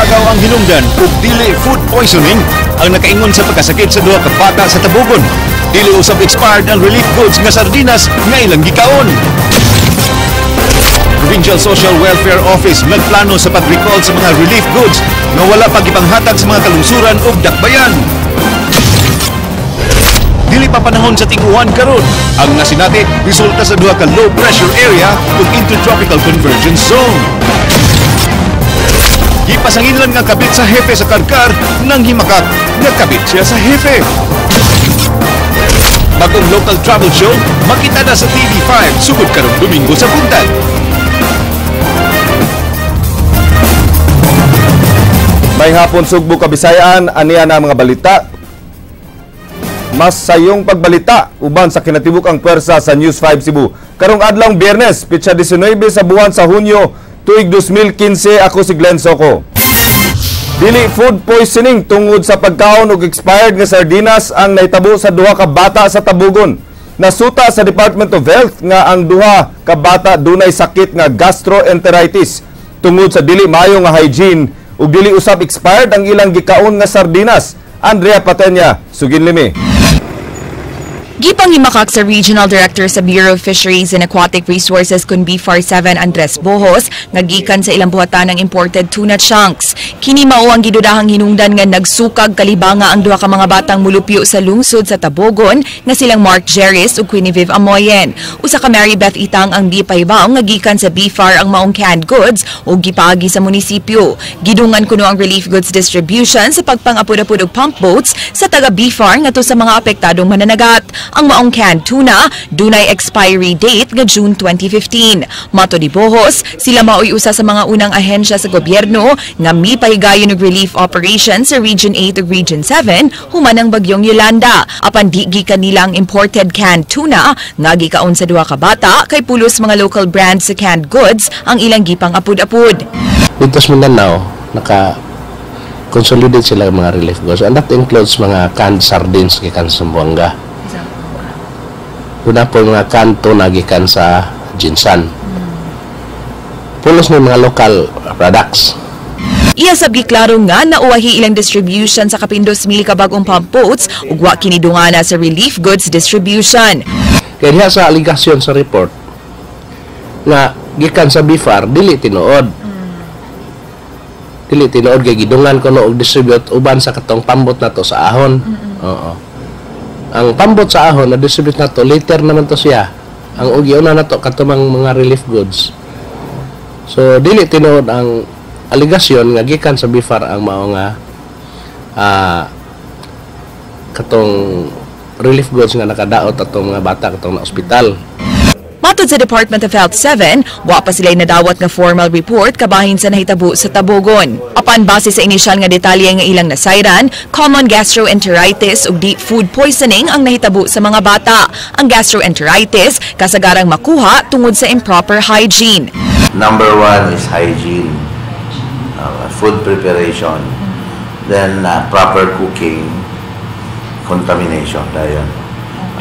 Lagaw ang hinungdan ug dili food poisoning ang nakaingon sa pagkasakit sa duha ka bata sa Tabogon. Dili usab expired ang relief goods nga sardinas nga ilang gikaon. Provincial Social Welfare Office nagplano sa pag-recall sa mga relief goods nga wala pa gipanghatag sa mga kalungsuran ug dakbayan. Dili pa panahon sa ting-uwan karon. Ang nasinati resulta sa duha ka low pressure area ug intertropical convergence zone. Gipasanginlan nga kabit sa hepe sa Carcar nang himakak nga kabit siya sa hepe. Bagong local travel show makita na sa TV5 sugod karong Domingo sa buntag. May hapon, Sugbo, Kabisayaan, aniya na ang mga balita. Mas sayong pagbalita uban sa kinatibuk ang pwersa sa News 5 Cebu. Karong adlawng Biyernes, pitsa 19 sa buwan sa Hunyo, tuig 2015, ako si Glenn Soco. Dili food poisoning tungod sa pagkaon og expired nga sardinas ang nahitabo sa duha ka bata sa Tabogon. Nasuta sa Department of Health nga ang duha ka bata dunay sakit nga gastroenteritis tungod sa dili maayo nga hygiene ug dili usab expired ang ilang gikaon nga sardinas. Andrea Patenya, sugin limi. Gipanghimakak sa Regional Director sa Bureau of Fisheries and Aquatic Resources kun BFAR 7 Andres Bojos nga gikan sa ilang buhatan ng imported tuna chunks. Kini mao ang gidudahang hinungdan nga nagsukag kalibanga ang duha ka mga batang mulupyo sa lungsod sa Tabogon nga silang Mark Jerris ug Queeniviv Amoyen. Usa ka Mary Beth Itang ang gipahibaw nga gikan sa BFAR ang maong canned goods ug gipaagi sa munisipyo. Gidungan kuno ang relief goods distribution sa pagpangapud-apud og pump boats sa taga BFAR ngadto sa mga apektadong mananagat. Ang maong canned tuna dunay expiry date nga June 2015. Mato ni Bojos, sila maoy usa sa mga unang ahensya sa gobyerno nga mipahigayon og relief operation sa Region 8 ug Region 7 human ang bagyong Yolanda. Apan di gikan nila ang imported canned tuna nga gikaon sa duha ka bata kay pulos mga local brands sa canned goods ang ilang gipang apud-apud. Dito sa Mindanao, naka consolidate sila mga relief goods and that includes mga canned sardines gikan sa Zamboanga. Una po mga canned tuna gikan sa GenSan. Pulos ng mga local products. Iya sab giklaro nga nauwahi ilang distribution sa kapin 2,000 ka bag-ong pump boats ug wa kini dungana sa relief goods distribution. Kaya diha sa aligasyon sa report nga gikan sa BFAR, dili tinuod. Dili tinuod kay gidungan ko no og distribute uban sa katong pambot nato sa ahon. Oo. Ang pambot sa ahon na distribute nato later naman to siya. Ang ugiuna nato katumang mga relief goods. So dili tinuod ang aligasyon nga gikan sa BFAR ang mao nga katong relief goods nga nakadaot atong mga bata katong na ospital. Matod sa Department of Health 7, wa pa sila nadawat nga formal report kabahin sa nahitabo sa Tabogon. Apan base sa inisyal nga detalye nga ilang nasayran, common gastroenteritis ug deep food poisoning ang nahitabo sa mga bata. Ang gastroenteritis kasagarang makuha tungod sa improper hygiene. Number one is hygiene, food preparation, then proper cooking, contamination dayon.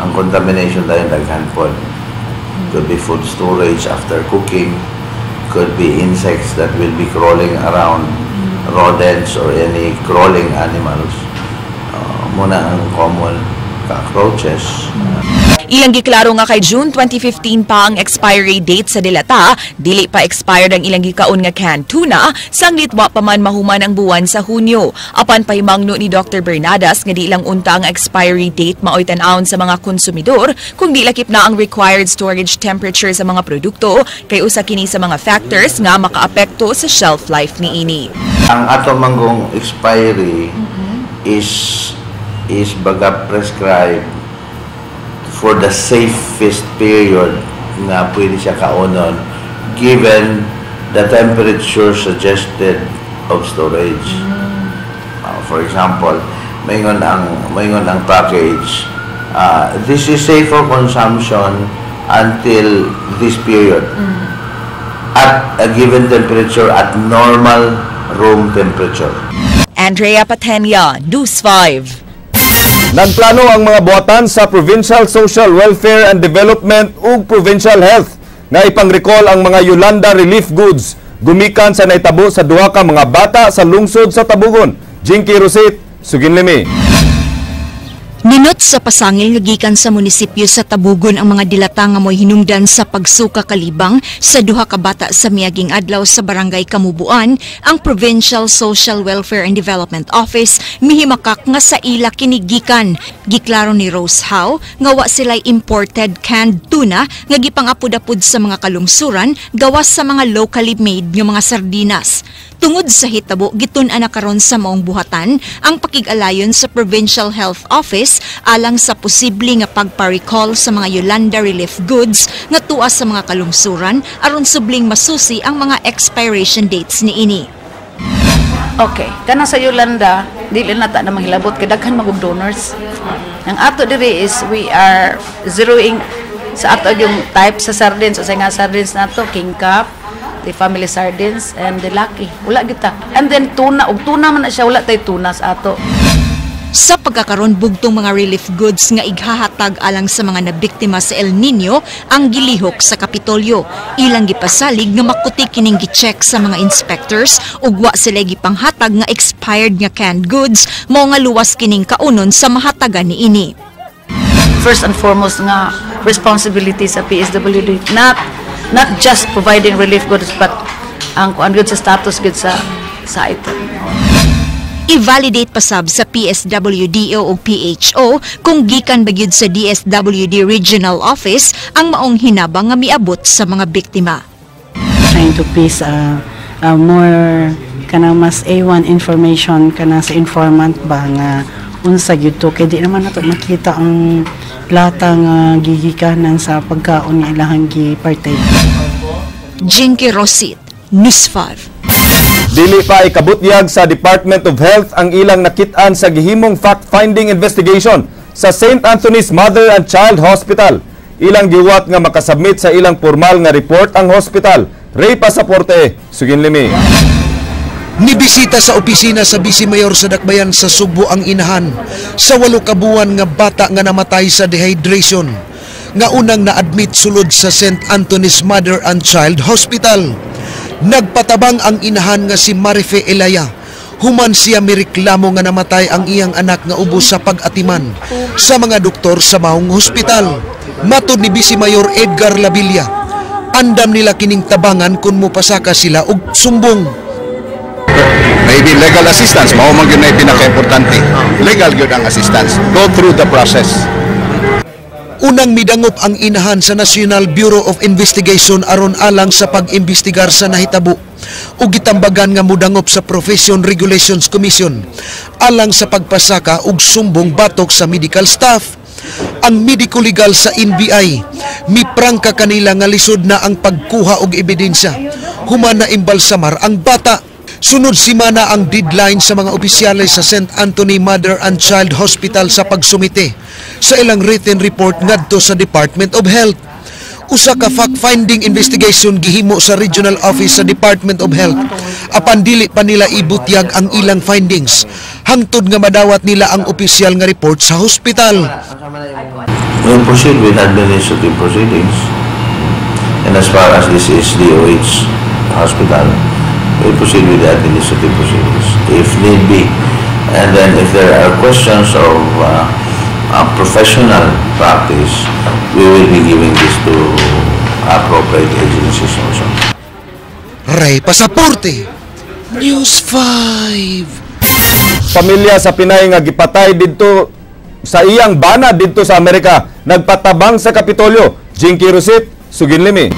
Ang contamination dayon daghan pod. Could be food storage after cooking, could be insects that will be crawling around, rodents or any crawling animals. Muna ang common cockroaches. Ilang giklaro nga kay June 2015 pa ang expiry date sa dilata, dili pa expired ang ilang gikaon nga canned tuna, sanglit wa pa man mahuman ang buwan sa Hunyo. Apan pahimangno ni Dr. Bernadas nga di lang unta ang expiry date maoy tan-awon sa mga konsumidor kung di lakip na ang required storage temperature sa mga produkto kay usa kini sa mga factors nga makaapekto sa shelf life niini. Ang ato manggong expiry is baga prescribed for the safest period nga pwede siya kaonon given the temperature suggested of storage. For example, maingon ang package, this is safe for consumption until this period at a given temperature at normal room temperature. Andrea Patenia, News 5. Nagplano ang mga buhatan sa Provincial Social Welfare and Development ug Provincial Health nga ipang-recall ang mga Yolanda relief goods Gumikan sa naitabo sa duha ka mga bata sa lungsod sa Tabugon. Jinky Rosit, Suginlimi. Ninot sa pasangil nga gikan sa munisipyo sa Tabugon ang mga dilata nga mo'y hinungdan sa pagsuka kalibang sa duha ka bata sa miaging adlaw sa Barangay Kamubuan. Ang Provincial Social Welfare and Development Office mihimakak nga sa ila kini gikan. Giklaro ni Rose Howe nga wa sila'y imported canned tuna nga gipangapud-apud sa mga kalungsuran gawas sa mga locally made nga mga sardinas. Tungod sa hitabo, gitun-an na karon sa maong buhatan ang pakig-alayon sa Provincial Health Office alang sa posible nga pagpa-recall sa mga Yolanda relief goods nga tuwa sa mga kalungsuran aron subling masusi ang mga expiration dates niini. Okay, kana sa Yolanda, dili na ta na manghilabot kay daghan magug donors. Ang ato diri is we are zeroing sa ato yung type sa sardines, sa nga sardines nato, King Cup, the family sardines and the Lucky. Wala kita. And then tuna, ug tuna man na siya, wala tay tuna sa ato. Sa pagkakaron, bugtong mga relief goods nga ighahatag alang sa mga nabiktima sa El Nino ang gilihok sa Kapitolyo. Ilang gipasalig nga makuti kining gi-check sa mga inspectors ug wa sila gipanghatag nga expired nga canned goods, mao nga luwas kining kaunon sa mahatagan niini. First and foremost nga responsibility sa PSWD, not just providing relief goods but ang kuan gud sa status gud sa item. I-validate pasab sa PSWDO o PHO kung gikan ba gyud sa DSWD Regional Office ang maong hinabang nga miabot sa mga biktima. Trying to piece more kanang mas A1 information kana sa informant ba nga unsa gyud to, kay di naman nato makita ang lata nga gigikanan sa pagkaon nga ilahang gi-partake. Jinky Rosit, News 5. Dili pa ikabutyag sa Department of Health ang ilang nakit-an sa gihimong fact-finding investigation sa St. Anthony's Mother and Child Hospital. Ilang giwat nga makasubmit sa ilang formal nga report ang hospital. Ray Pasaporte, Suginlimi. Nibisita sa opisina sa Vice Mayor sa Dakbayan sa Sugbo ang inahan sa 8 ka buwan nga bata nga namatay sa dehydration nga unang na-admit sulod sa St. Anthony's Mother and Child Hospital. Nagpatabang ang inahan nga si Marife Elaya human siya mireklamo nga namatay ang iyang anak nga ubos sa pag-atiman sa mga doktor sa maong hospital. Matod ni Vice Mayor Edgar Labilla, andam nila kining tabangan kung mupasaka sila og sumbong. Maybe legal assistance, mao man gyud na pinaka-importante. Legal gyud ang assistance. Go through the process. Unang midangop ang inahan sa National Bureau of Investigation aron alang sa pag-imbestigar sa nahitabo ug gitambagan nga mudangop sa Profession Regulations Commission alang sa pagpasaka og sumbong batok sa medical staff. Ang medico legal sa NBI miprangka kanila nga lisod na ang pagkuha og ebidensya human na imbalsamar ang bata. Sunod simana ang deadline sa mga opisyales sa St. Anthony Mother and Child Hospital sa pagsumite sa ilang written report ngadto sa Department of Health. Usa ka fact-finding investigation gihimo sa Regional Office sa Department of Health. Apan dili pa nila ibutyag ang ilang findings hangtod nga madawat nila ang opisyal nga report sa hospital. We'll proceed with administrative proceedings. And as far as this is DOH hospital, we'll proceed with the administrative proceedings if need be. And then if there are questions of professional practice, we will be giving this to appropriate agencies also. Ray Pasaporte, News 5. Pamilya sa Pinay nga gipatay didto sa iyang bana didto sa Amerika nagpatabang sa Kapitolyo. Jinky Rosit, Suginlimi.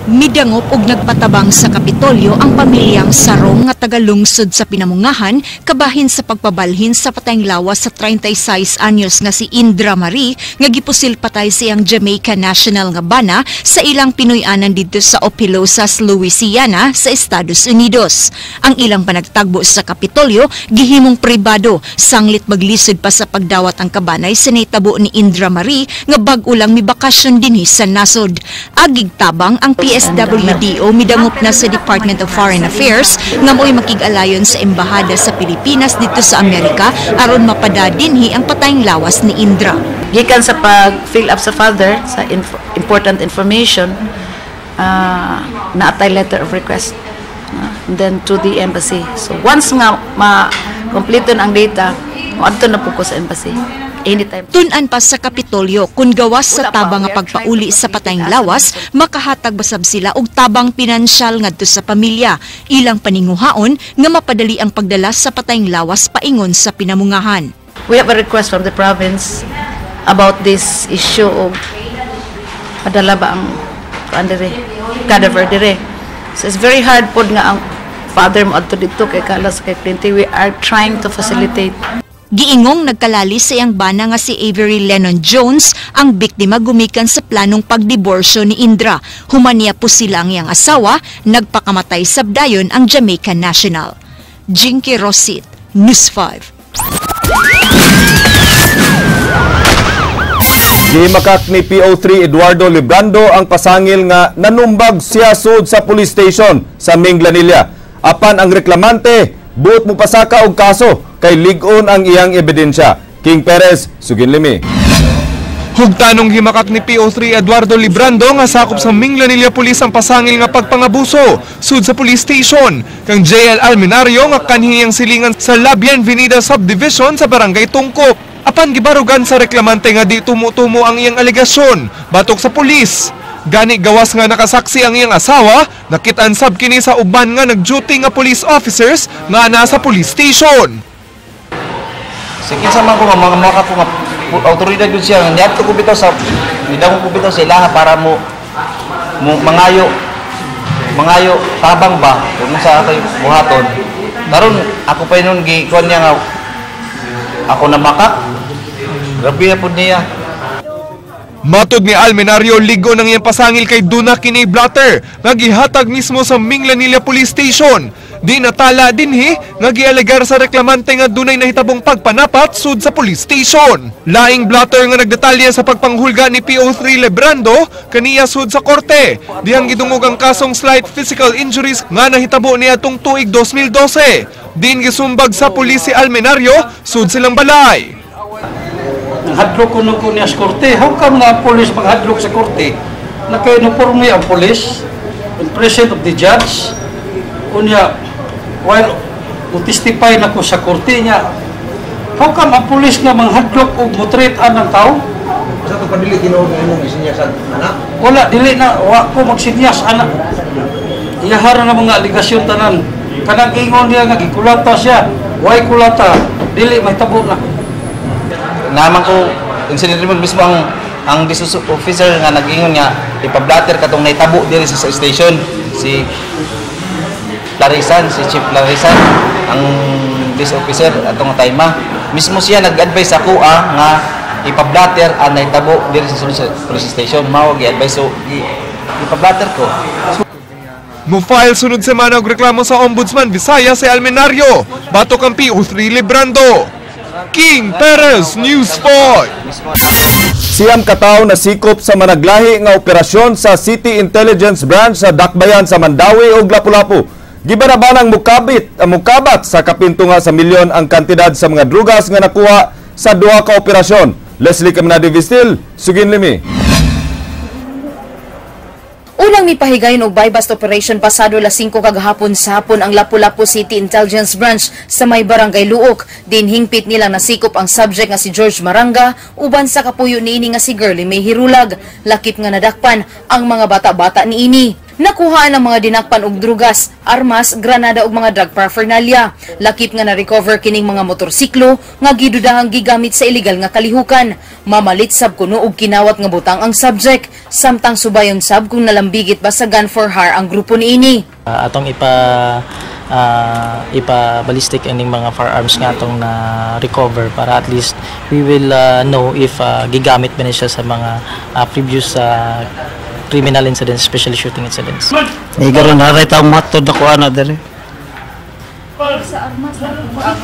Midangop og nagpatabang sa Kapitolyo ang pamilyang Sarong nga tagalungsod sa Pinamungahan kabahin sa pagpabalhin sa patayng lawas sa 36 anyos nga si Indra Marie nga gipusil patay sa iyang Jamaica National nga bana sa ilang Pinoy-anan didto sa Opelousas, Louisiana sa Estados Unidos. Ang ilang panagtagbo sa Kapitolyo gihimong pribado sanglit maglisod pa sa pagdawat ang kabanay sa nahitabo ni Indra Marie nga bag-o lang mibakasyon dinhi sa nasod. Agig tabang, ang PSWDO midangop na sa Department of Foreign Affairs nga mo'y makig-alayon sa Embahada sa Pilipinas didto sa Amerika aron mapada dinhi ang patayng lawas ni Indra. Gikan sa pag-fill up sa father sa important information, Naatay letter of request. And then to the embassy. So once nga ma-complete ang data, moadto na po ko sa embassy. Anytime. Tun-an pa sa Kapitolyo kung gawas sa tabang nga pagpauli sa patayng lawas, makahatag basab sila og tabang pinansyal ngadto sa pamilya. Ilang paninguhaon nga mapadali ang pagdala sa patayng lawas paingon sa Pinamungahan. We have a request from the province about this issue of padala ba ang kuan dire, cadaver dire. So it's very hard pod nga ang father mo adto dito kay kalas kay plenty. We are trying to facilitate. Giingong nagkalali sa iyang bana nga si Avery Lennon Jones ang biktima gumikan sa planong pagdiborsyo ni Indra. Human niya po sila ang iyang asawa, nagpakamatay sabdayon ang Jamaican national. Jinky Rosit, News 5. Gihimakak ni PO3 Eduardo Librando ang pasangil nga nanumbag siya sud sa police station sa Minglanilla. Apan ang reklamante, buot mo pasaka og kaso kay lig-on ang iyang ebidensya. King Perez, Suginlimi. Hugtanong himakak ni PO3 Eduardo Librando nga sakop sa Minglanilla Police ang pasangil nga pagpangabuso sud sa police station kang JL Almenario nga kanhiyang silingan sa La Bienvenida Subdivision sa Barangay Tungkop. Apan gibarugan sa reklamante nga di tumutumo ang iyang alegasyon batok sa pulis. Gani gawas nga nakasaksi ang iyang asawa, nakit-an sab kini sa uban nga nag-duty nga police officers nga nasa police station. Sige sa man ko nga mga maka ko nga autoridad gud siya niadto ko bitaw sa nidako ko bitaw sa ilaha para mo mangayo mangayo tabang ba kung sa atay buhaton. Karon ako pa nun gi kuan niya nga ako na makak. Grabe na pud niya. Matod ni Almenario, ligo ng iyang pasangil kay duna kini blotter nga gihatag mismo sa Minglanilla Police Station. Di natala dinhi nga gialegar sa reklamante nga dunay nahitabong pagpanapat sud sa police station. Laing blotter nga nagdetalye sa pagpanghulga ni PO3 Lebrando kaniya sud sa korte. Dihang gidungog ang kasong slight physical injuries nga nahitabo niadtong tuig 2012. Din gisumbag sa pulis si Almenario sud silang balay. Nanghadlok ko nung ko niya sa korte. How come nga ang polis maghadlok sa korte? Naka-uniforme ang polis in presence of the judge. Unya, while mo-testify na ko sa korte niya, how come ang polis nga manghadlok og mutreat ang tao? Sa ito padili tinuod nga imong isinyas anak? Wala, dili na. Wa ko magsinyas anak. Iyahara na mga aligasyon tanan. Kanang ingon niya nga gikulata siya. Why kulata? Dili, may tabo na. Naman ko, incident report mismo ang district officer nga nag-ingon nga ipablatter katong naitabo diri sa station si Larisan, si Chief Larisan, ang district officer atong time mismo siya nag-advise ako nga ipablatter ang naitabo diri sa police station. Mao gi-advise, so ipablatter ko. Mo-file sunod semana og reklamo sa Ombudsman Visaya si Almenario batok ang PO3 Librando. King Perez, News 5. 9 ka tawo nasikop sa managlahi nga operasyon sa City Intelligence Branch sa Dakbayan sa Mandaue ug Lapu-Lapu. Gibanabanang mukabat sa kapintunga sa milyon ang kantidad sa mga drugas nga nakuha sa duha ka operasyon. Leslie Caminade Vistil, Suginlimi. Unang mipahigayon og buy-bust operation pasado las 5 kagahapon sa hapon ang Lapu-Lapu City Intelligence Branch sa may Barangay Luok. Dinhingpit nilang nasikop ang subject nga si George Maranga uban sa kapuyo niini nga si Girlie May Hirulag. Lakip nga nadakpan ang mga bata-bata niini. Nakuhaan ang mga dinakpan og drugas, armas, granada ug mga drug paraphernalia. Lakip nga na-recover kining mga motorsiklo nga gidudahang gigamit sa illegal nga kalihukan. Mamalit sab kuno og kinawat nga butang ang subject, samtang subayon sab kung nalambigit ba sa gun for hire ang grupo niini. Atong ipa ballistic ining mga firearms nga atong na recover para at least we will know if gigamit ba ni siya sa mga previous criminal incidents, especially shooting incidents. Igaro na rin taong matod na kuha na diri. Sa armas,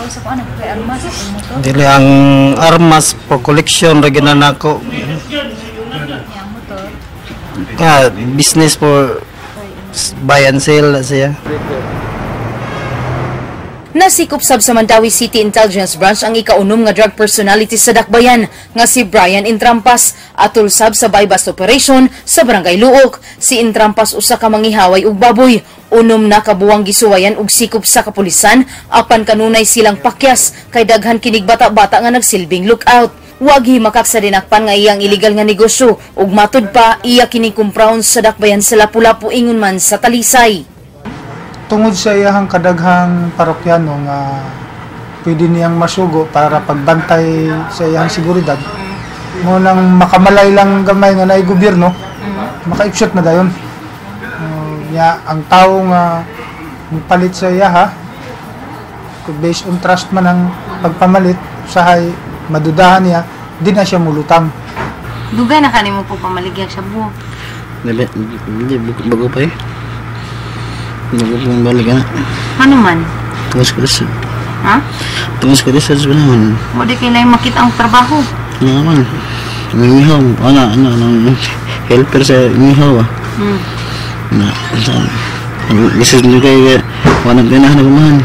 sa kuha na kay armas. Dili ang armas for collection ra gina nako. Nga business for buy and sell na siya. Nasikop sab sa Mandawi City Intelligence Branch ang ikaunom nga drug personality sa Dakbayan nga si Brian Intrampas atol sab sa buy-bust operation sa Barangay Luok. Si Intrampas usa ka mangihaway og baboy. Unom na kabuwang gisuwayan og sikop sa kapulisan apan kanunay silang pakyas kay daghan kinig bata-bata nga nagsilbing lookout. Wag himakak sa dinakpan nga iyang illegal nga negosyo ug matud pa iya kining kumprahon sa Dakbayan sa Lapu-Lapu ingon man sa Talisay. Tungod sa iyahang kadaghang parokyano nga pwede niyang masugo para pagbantay sa iyahang seguridad, mo nang makamalay lang gamay nga naay gobyerno, maka-execute na dayon. Ya ang tawo nga palit sa iyaha, based on trust man ang pagpamalit, usahay madudahan niya, di na siya mulutang. Dugay na kanimo po pamaligya sa buho. Dili, bago pa eh. Bago pa balik na. Ano man? Tungos ko sa. Ha? Tungos ko sa naman. Mo di kay makita ang trabaho. Ano naman? Nangihaw, ano, helper sa ngihaw ah. Na, this is kay walang ganahan na kumahan.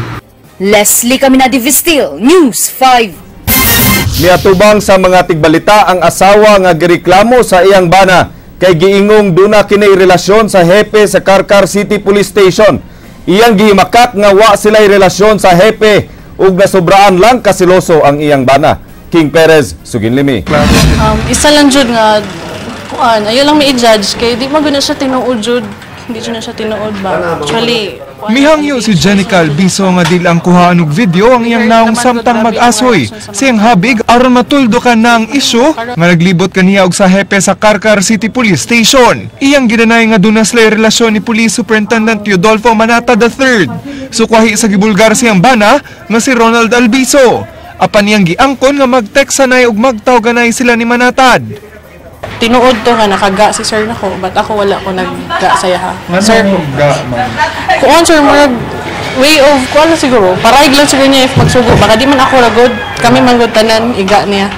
Leslie Caminadi Vistil, News 5. Miatubang sa mga tigbalita ang asawa nga gireklamo sa iyang bana kay giingong duna kini relasyon sa hepe sa Carcar City Police Station. Iyang gihimakak nga wa sila'y relasyon sa hepe ug nasubraan lang kasiloso ang iyang bana. King Perez, Suginlimi. Isa lang jud nga kuan, ayo lang mi-judge kay di man gud na siya tinuod jud. Hindi jud na siya tinuod ba. Actually, mihangyo si Jenica Albiso nga dil ang kuhaan og video ang iyang naong samtang mag-asoy. Siyang habig aron matuldo ka na ang isyu nga naglibot kaniya og sa hepe sa Carcar City Police Station. Iyang gidanay nga duna sila'y relasyon ni Police Superintendent Teodolfo Manata III. Sukwahi sa gibulgar siyang bana nga si Ronald Albiso. Apan iyang giangkon nga mag-text sanay ug magtawganay sila ni Manatad. Tinuod to nga nakaga si sir nako, but ako wala ko nagga saya ha. Sir, kuan sir murag way of kuan lang siguro. Paraig lang siguro niya if magsugo. Baka di man ako ragod, kami manggod tanan iga niya.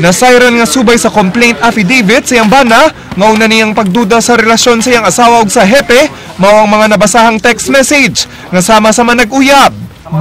Nasayran nga subay sa complaint affidavit sa iyang bana nga una niyang pagduda sa relasyon sa iyang asawa ug sa hepe mao ang mga nabasahang text message nga sama-sama nag-uyab.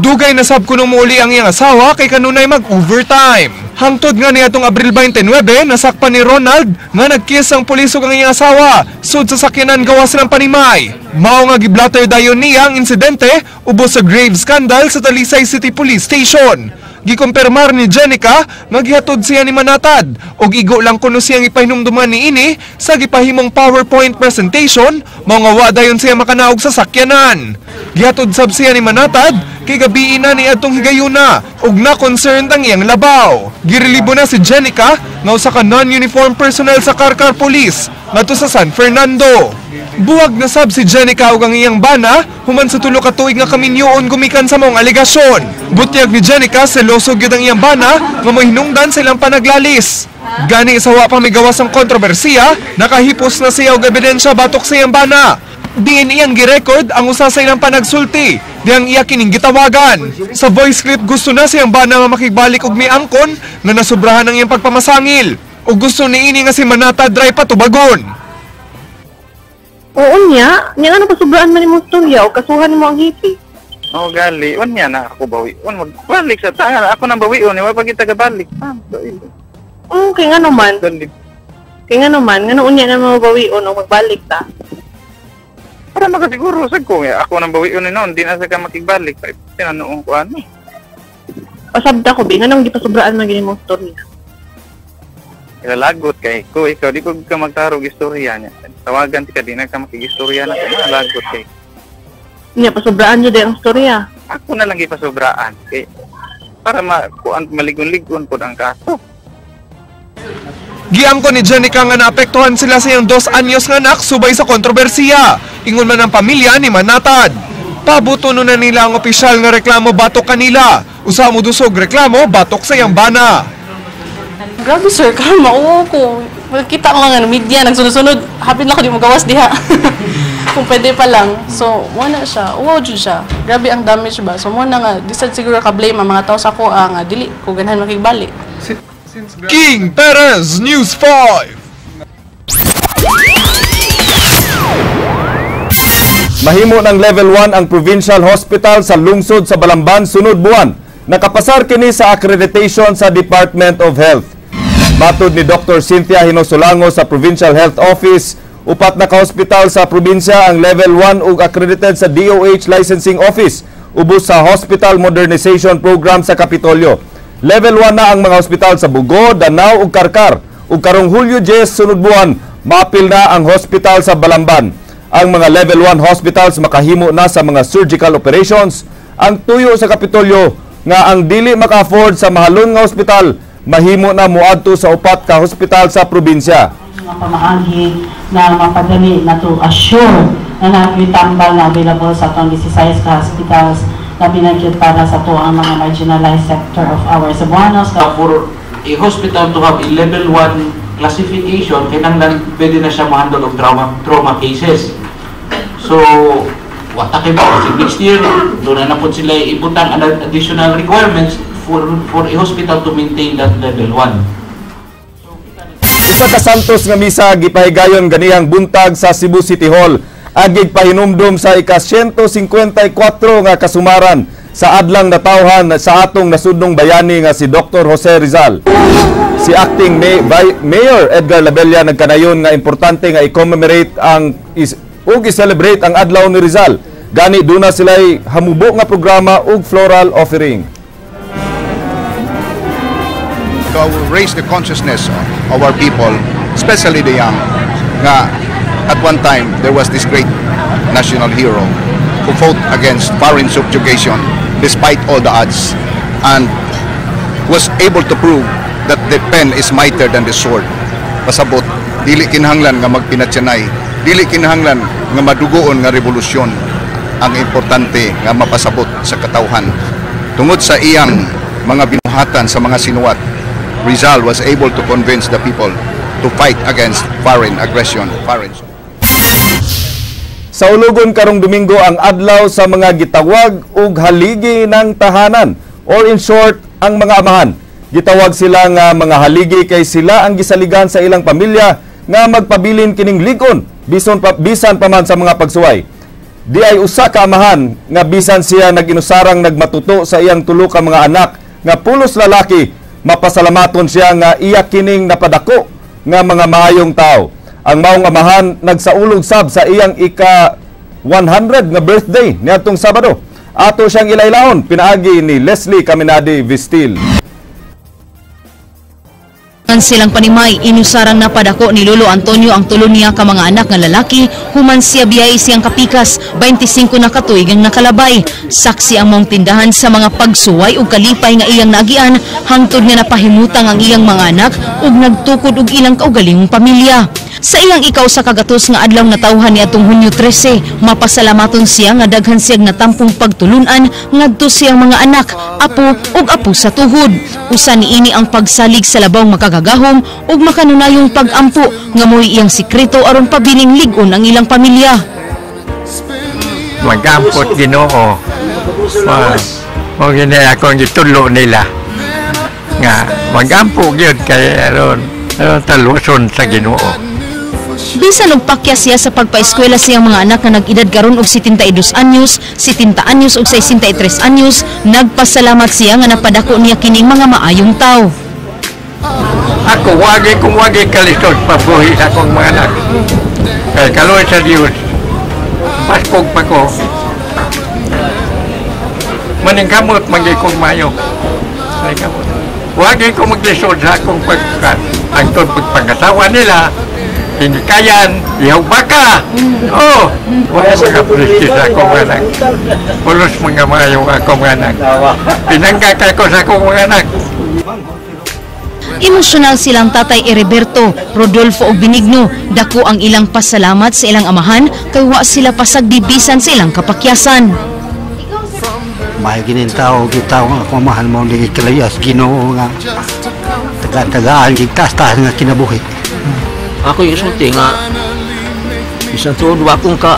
Dugay na sab kuno muuli ang iyang asawa kay kanunay mag-overtime. Hangtod nga niya atong Abril 29, nasakpan ni Ronald nga nagkiss ang pulis ug ang iyang asawa sud sa sakyanan gawas ng panimay. Mao nga giblatter dayon niya ang insidente ubos sa grave scandal sa Talisay City Police Station. Gikumpirmar ni Jenica nga gihatod siya ni Manatad ug igo lang kuno siyang ipahinumduman niini sa gipahimong PowerPoint presentation mao nga wa dayon siya makanaog sa sakyanan. Gihatod sab siya ni Manatad kay gabii na ni adtong higayuna ug na-concerned ang iyang labaw. Girelibo na si Jenica nga usa ka non-uniform personnel sa Carcar Police ngadto sa San Fernando. Buwag na sab si Jenica ug ang iyang bana human sa tulo ka tuig nga kaminyoon gumikan sa maong alegasyon. Butyag ni Jenica seloso gyud ang iyang bana nga mohinungdan sa ilang panaglalis. Gani sa wa pa migawas ang kontrobersiya, nakahipos na siya og ebidensya batok sa iyang bana. Diin iyang girecord ang usa sa ilang panagsulti, diyang iya kining gitawagan. Sa voice clip gusto na siyang bana nga makigbalik og miangkon nga nasubrahan ang iyang pagpamasangil. O gusto niini nga si Manatad dry patubagon. Oo niya, niya nga napasubraan man imong storya o kasuhan mo ang hipi. Oo gali, on niya na ako bawion. Magbalik sa tangan, ako nang bawion, wa pa kita gabalik. Oo, kay nga naman. Kay nga naman, nga unya na mabawion o magbalik ta. Para makasiguro sad ko nga ako nang bawion ni noon, di na sa ka makigbalik. Tinanoong ko ano. Pasabta ko bi, nganong gipasubraan man gini mong storya. Ilalagot kay ko, ikaw di ko ka magtarog istorya niya. Tawagan ti ka di na ka makigistorya na ko, malagot kay. Niya pasubraan jud ang istorya. Ako na lang gipasubraan kay para makuan maligon-ligon pod ang kaso. Giangko ni Jenica nga naapektuhan sila sa iyang 2 anyos nga anak subay sa kontrobersiya. Ingon man ang pamilya ni Manatad. Pabuto na nila ang opisyal nga reklamo batok kanila. Usa mo dusog reklamo batok sa iyang bana. Grabe sir, karon mauo ko. Kita ko nga media nagsunod-sunod, hapit na ko di mo gawas diha. Kung pwede pa lang. So, mo na siya. Uwaw jud siya. Grabe ang damage ba. So mo na nga di sad siguro ka blame ang mga tao sa ko nga dili ko ganahan makigbalik. King Perez, News 5. Mahimo ng level 1 ang Provincial Hospital sa lungsod sa Balamban sunod buwan. Nakapasar kini sa accreditation sa Department of Health. Matod ni Dr. Cynthia Hinosolango sa Provincial Health Office, upat na ka-hospital sa probinsya ang level 1 ug accredited sa DOH Licensing Office ubos sa Hospital Modernization Program sa Kapitolyo. Level 1 na ang mga hospital sa Bugo, Danao ug Karkar. Ug karong Hulyo 10 sunod buwan, maapil na ang hospital sa Balamban. Ang mga level 1 hospitals makahimo na sa mga surgical operations. Ang tuyo sa Kapitolyo nga ang dili maka-afford sa mahalon nga hospital, mahimo na moadto sa upat ka hospital sa probinsya. Mga pamaagi na mapadali na to assure na nakitambal na available sa atong 16 ka hospitals, labi na gyud para sa ato ang mga marginalized sector of our Cebuanos. For a hospital to have a level 1 classification, kinahanglan pwede na siya ma-handle og trauma cases. So, wata kay ba kasi next year, doon na po sila ibutang additional requirements for a hospital to maintain that level 1. Usa ka Santos nga misa gipahigayon ganihang buntag sa Cebu City Hall agig pahinumdum sa ika-154 nga kasumaran sa adlang natawhan sa atong nasudnong bayani nga si Dr. Jose Rizal. Si acting Mayor Edgar Labella nagkanayon nga importante nga i-commemorate ang ug i-celebrate ang adlaw ni Rizal. Gani duna sila'y hamubo nga programa ug floral offering. To raise the consciousness of our people, especially the young, nga at one time there was this great national hero who fought against foreign subjugation despite all the odds and was able to prove that the pen is mightier than the sword. Pasabot, dili kinahanglan nga magpinatyanay, dili kinahanglan nga madugoon nga revolusyon. Ang importante nga mapasabot sa katawhan. Tungod sa iyang mga binuhatan sa mga sinuwat, Rizal was able to convince the people to fight against foreign aggression. Foreign. Sa Ulugon karong Domingo ang adlaw sa mga gitawag ug haligi ng tahanan, or in short, ang mga amahan. Gitawag sila nga mga haligi kay sila ang gisaligan sa ilang pamilya nga magpabilin kining ligon bisan pa man sa mga pagsuway. Di ay usa ka amahan nga bisan siya nag-inusarang nagmatuto sa iyang tulo ka mga anak nga pulos lalaki, mapasalamaton siya nga iya kining napadako nga mga maayong tao. Ang maong amahan nagsaulog sab sa iyang ika 100 nga birthday niadtong Sabado. Ato siyang ilaylaon pinaagi ni Leslie Caminade Vistil. Ang silang panimay, inusarang napadako ni Lolo Antonio ang tulo niya ka mga anak nga lalaki, human siya biyay siyang kapikas, 25 na katuig ang nakalabay. Saksi ang maong tindahan sa mga pagsuway ug kalipay nga iyang naagian, hangtod nga napahimutang ang iyang mga anak ug nagtukod og ilang kaugalingong pamilya. Sa iyang ikaw sa kagatos nga adlaw natawhan ni atong Hunyo 13, mapasalamaton siya nga daghan siyang natampong pagtulunan ngadto siyang mga anak, apo ug apo sa tuhod. Usa niini ang pagsalig sa labaw makagagahom ug makanunayong pag-ampo nga mo'y iyang sikreto aron pabiling lig-on ang ilang pamilya. Magampot Ginoo. Mo gini akong gitulo nila nga magampo gyud kay aron taluson sa Ginoo. Bisan og pakya siya sa pagpaeskwela siyang mga anak nga nag-edad karon og 72 anyos, 70 anyos ug 63 anyos, nagpasalamat siya nga napadako niya kining mga maayong tawo. Ako wagi kung wagi kalisod pabuhi sa akong mga anak. Kay kaluoy sa Dios. Paskog pa ko. Maningkamot man gyud kong maayo. Maningkamot. Wagi ko maglisod sa akong pagka pagpangasawa nila. Hinikayan, ihaw baka. Oh, wala mga prestis akong anak. Pulos mga maayong akong anak. Pinangga ko sa akong mga anak. Emosyonal silang tatay Heriberto, Rodolfo ug Benigno. Dako ang ilang pasalamat sa ilang amahan kay wa sila pasagdibisan sa ilang kapakyasan. May ginin tao, kita nga akong amahan mo ni kalayas Ginoo nga tagaan-tagaan gigtas-taas nga kinabuhi. Ako yung isulti nga bisan tuod wa akong ka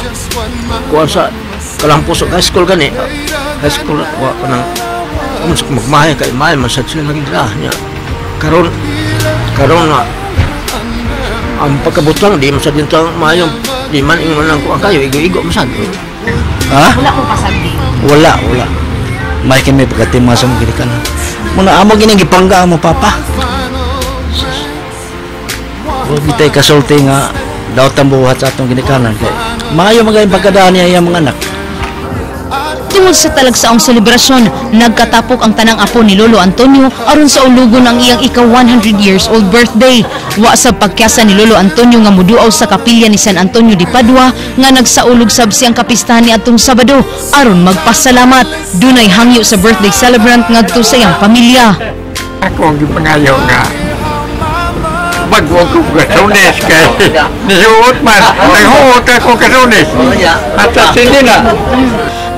kuan sa kalampos sa high school gani. High school wa pa nang magmahay kay mahal man sad sila naging niya. Karon na Ang pagkabutang, di man sa dito maayong, di man ingon lang ko ang kayo, igo-igo man sad. Ha? Wala ko pasagdi. Wala, wala. May kami pagkatima sa mga ginikanan. Muna amo gining gipangga mo papa. Huwag bitay kasulti nga daw tambuhat sa atong ginikanan kay maayo magayong pagkadaan niya iyang mga anak. Tungod sa talagsaong selebrasyon, nagkatapok ang tanang apo ni Lolo Antonio aron sa ulugon ang iyang ika 100 years old birthday. Wa sa pagkyasa ni Lolo Antonio nga muduaw sa kapilya ni San Antonio de Padua nga nagsaulog sab siyang kapistahan ni atong Sabado aron magpasalamat. Dunay hangyo sa birthday celebrant ngadto sa iyang pamilya. Ako ang gipangayo nga bago ko kasunis kay nihuot man, naghuot ako kasunis. At sa sinina.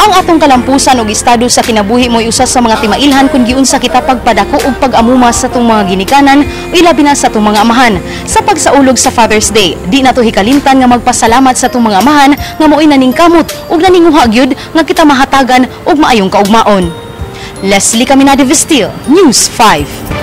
Ang atong kalampusan og estado sa kinabuhi mo'y usa sa mga timailhan kung giunsa kita pagpadako ug pag-amuma sa atong mga ginikanan o ilabi na sa atong mga amahan. Sa pagsaulog sa Father's Day, di nato hikalimtan nga magpasalamat sa atong mga amahan nga mo'y naningkamot ug naninguha gyud nga kita mahatagan og maayong kaugmaon. Leslie Caminade Vestil, News 5.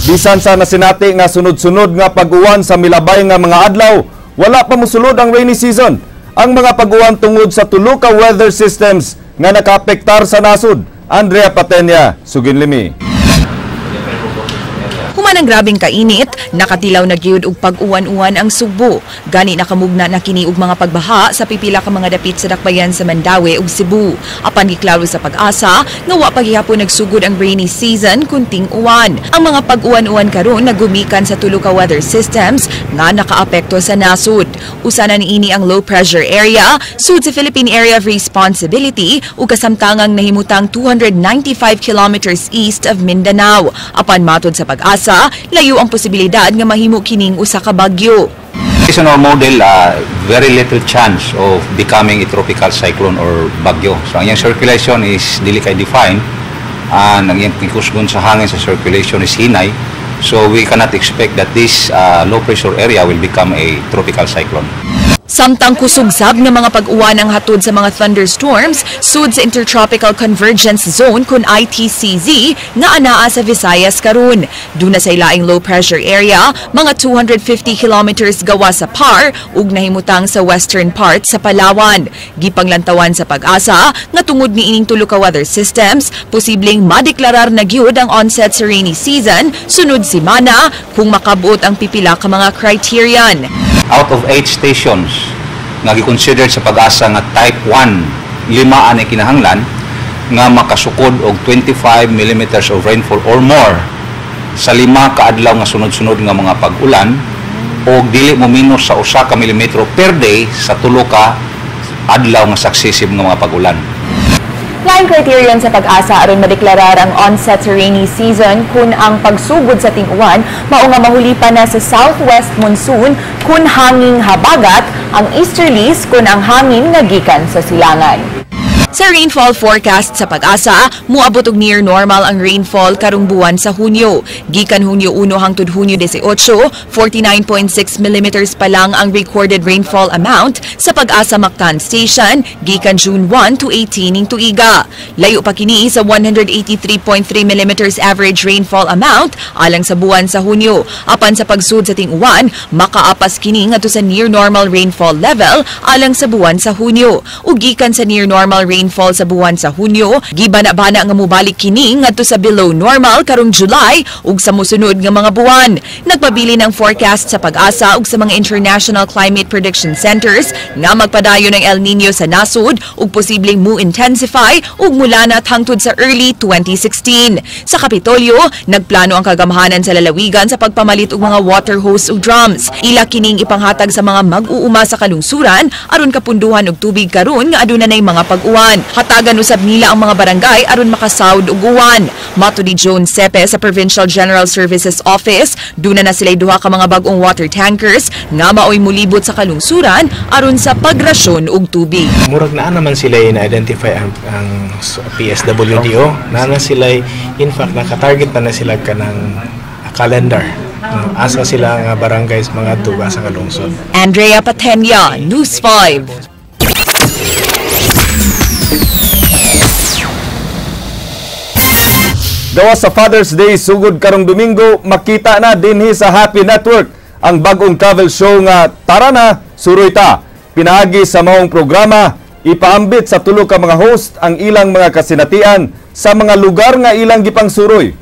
Bisan sa nasinati nga sunod-sunod nga pag-uwan sa milabay nga mga adlaw, wala pa mosulod ang rainy season. Ang mga pag-uwan tungod sa tulo ka weather systems nga nakaapektar sa nasod. Andrea Patenya, Suginlimi. Human ang grabeng kainit, nakatilaw na gyud og pag-uwan-uwan ang Sugbo. Gani nakamugna na kini og mga pagbaha sa pipila ka mga dapit sa dakbayan sa Mandaue ug Cebu. Apan giklaro sa Pag-asa nga wa pa gihapon nagsugod ang rainy season kunting uwan. Ang mga pag-uwan-uwan karon nagumikan sa tulo ka weather systems nga nakaapekto sa nasod. Usa na niini ang low pressure area sud sa Philippine Area of Responsibility ug kasamtangang nahimutang 295 kilometers east of Mindanao. Apan matod sa Pag-asa, layo ang posibilidad nga mahimo kining usa ka bagyo. Based on our model, very little chance of becoming a tropical cyclone or bagyo. So ang iyang circulation is dili kay defined, and ang iyang kikusgon sa hangin sa circulation is hinay. So we cannot expect that this low pressure area will become a tropical cyclone. Samtang kusugsab nga mga pag-uwan ang hatod sa mga thunderstorms sud sa Intertropical Convergence Zone kun ITCZ nga anaa sa Visayas karon. Duna sa ilaing low pressure area, mga 250 kilometers gawa sa PAR ug nahimutang sa western part sa Palawan. Gipanglantawan sa Pag-asa nga tungod niining tulo ka weather systems, posibleng madeklarar na gyud ang onset sa rainy season sunod semana kung makabuot ang pipila ka mga criterion. Out of 8 stations nga gi-consider sa Pag-asa nga type 1, 5 ani kinahanglan nga makasukod og 25 millimeters of rainfall or more sa 5 ka adlaw nga sunod-sunod nga mga pag-ulan og dili mo minus sa 1 ka milimetro per day sa 3 ka adlaw nga successive nga mga pag-ulan. Laing criterion sa Pag-asa aron madeklarar ang onset sa rainy season kun ang pagsugod sa ting-uwan mao nga mahuli pa na sa southwest monsoon kun hanging habagat, ang easterlies kun ang hangin nga gikan sa silangan. Sa rainfall forecast sa Pag-asa, muabot og near normal ang rainfall karong buwan sa Hunyo. Gikan Hunyo 1 hangtod Hunyo 18, 49.6 millimeters pa lang ang recorded rainfall amount sa Pag-asa Mactan Station gikan June 1 to 18 ning tuiga. Layo pa kini sa 183.3 millimeters average rainfall amount alang sa buwan sa Hunyo. Apan sa pagsud sa ting-uwan, makaapas kini ngadto sa near normal rainfall level alang sa buwan sa Hunyo. Ug gikan sa near normal rainfall sa buwan sa Hunyo, gibana-bana nga mobalik kini ngadto sa below normal karong July ug sa mosunod nga mga buwan. Nagpabili ng forecast sa Pag-asa ug sa mga International Climate Prediction Centers nga magpadayon ng El Nino sa nasod ug posibleng mo-intensify ug mulanat hangtod sa early 2016. Sa Kapitolyo, nagplano ang kagamhanan sa lalawigan sa pagpamalit og mga water hose ug drums. Ila kining ipanghatag sa mga mag-uuma sa kalungsuran aron kapunduhan og tubig karon nga aduna nay mga pag-uwan. Hatagan usab nila ang mga barangay aron makasawd og uwan. Mato ni Joan Sepe sa Provincial General Services Office, duna na sila'y duha ka mga bag-ong water tankers nga maoy mulibot sa kalungsuran aron sa pagrasyon og tubig. Murag naa naman sila na-identify ang PSWDO, naa na sila, in fact naka-target na sila kanang calendar. Asa sila nga barangays mga tuga sa kalungsod. Andrea Patenya, News 5. Gawas sa Father's Day sugod karong Domingo, makita na dinhi sa Happy Network ang bagong travel show nga Tara Na, Suroy Ta. Pinaagi sa maong programa, ipaambit sa tulo ka mga host ang ilang mga kasinatian sa mga lugar nga ilang gipangsuroy.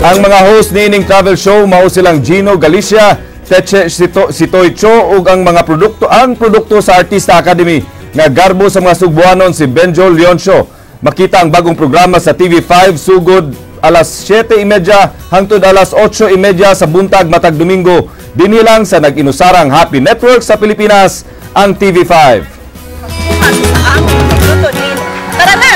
Ang mga host niining travel show mao silang Gino Galicia, Teche Sitoy Cho ug ang mga produkto ang produkto sa Artista Academy nga garbo sa mga Sugbuanon si Benjo Leoncio. Makita ang bagong programa sa TV5 sugod alas 7:30 hangtod alas 8:30 sa buntag matag Domingo. Dinhi lang sa nag-inusarang Happy Network sa Pilipinas, ang TV5. Tara na!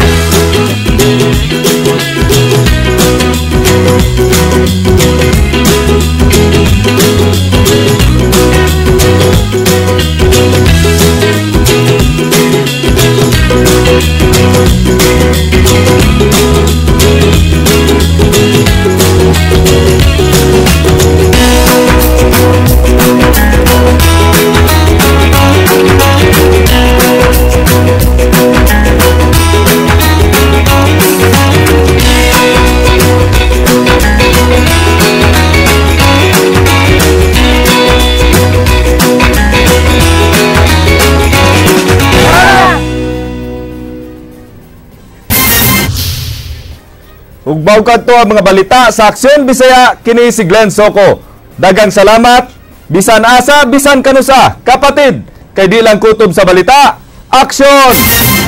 Ugbaw kadto ang mga balita sa Aksyon Bisaya, kini si Glenn Soco. Dagang salamat, bisan asa, bisan kanusa, kapatid, kay di lang kutob sa balita, aksyon!